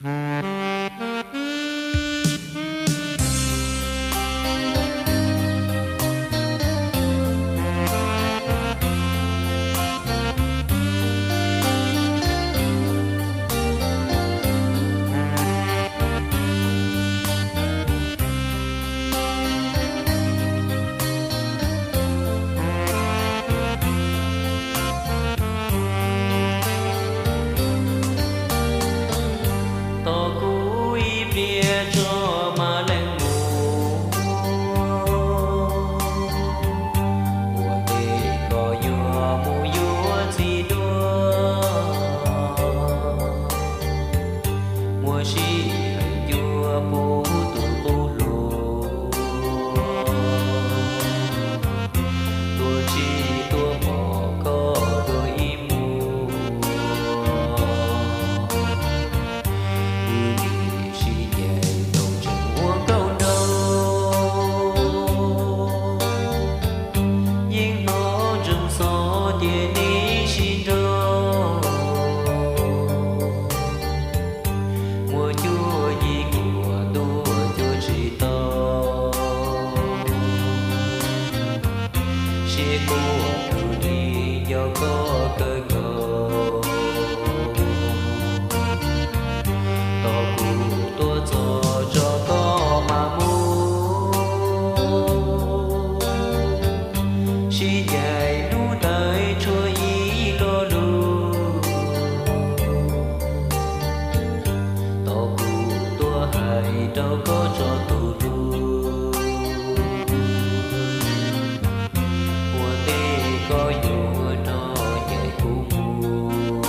Tos kuv ib pliag tso mas leej muam, ua ntej koj yuav mus yuav txiv dua, muaj sij hawm yuav pub tus qub hluas tuaj ntsib tuaj pom koj dua ib mus. Wb sib ncaim tau tseem ua nkauj nraug, yeej hnov ntsoov xov tias nej sib nrauj. Muaj cuab yig kuam ntuj cuab tsis tau, siab kuam tus li nco koj kawg nkaus. Tos kuv tuaj txog tso koj mam mus, sib ncaim hnub ntawd tshuav ib lo lus, tos kuv tuaj hais rau koj tso tus hlub. Ua ntej koj yuav rov ncaim kuv mus,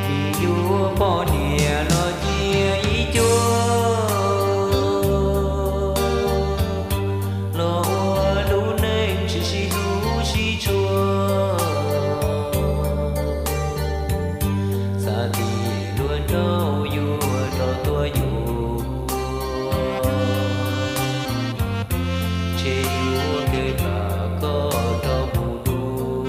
vim yuav poj niam los cia ib cuag, los ua lub neej tsis sib hlub sib tshua. Xav tias luag nraug yuav rov tuaj yuav, ntshe yuav kawg nkaus koj rov mus dua.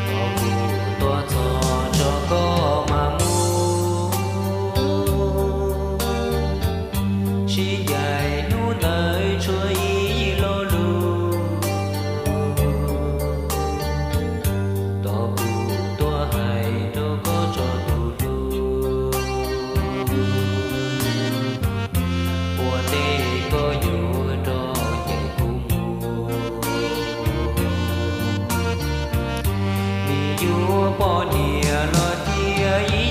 Tos kuv tuaj txog tso koj mam mus, sib ncaim hnub ntawd tshuav ib lo lus, tos kuv tuaj hais rau koj tso tus hlub. Ua ntej koj yuav rov ncaim kuv mus, vim yuav poj niam los cia ib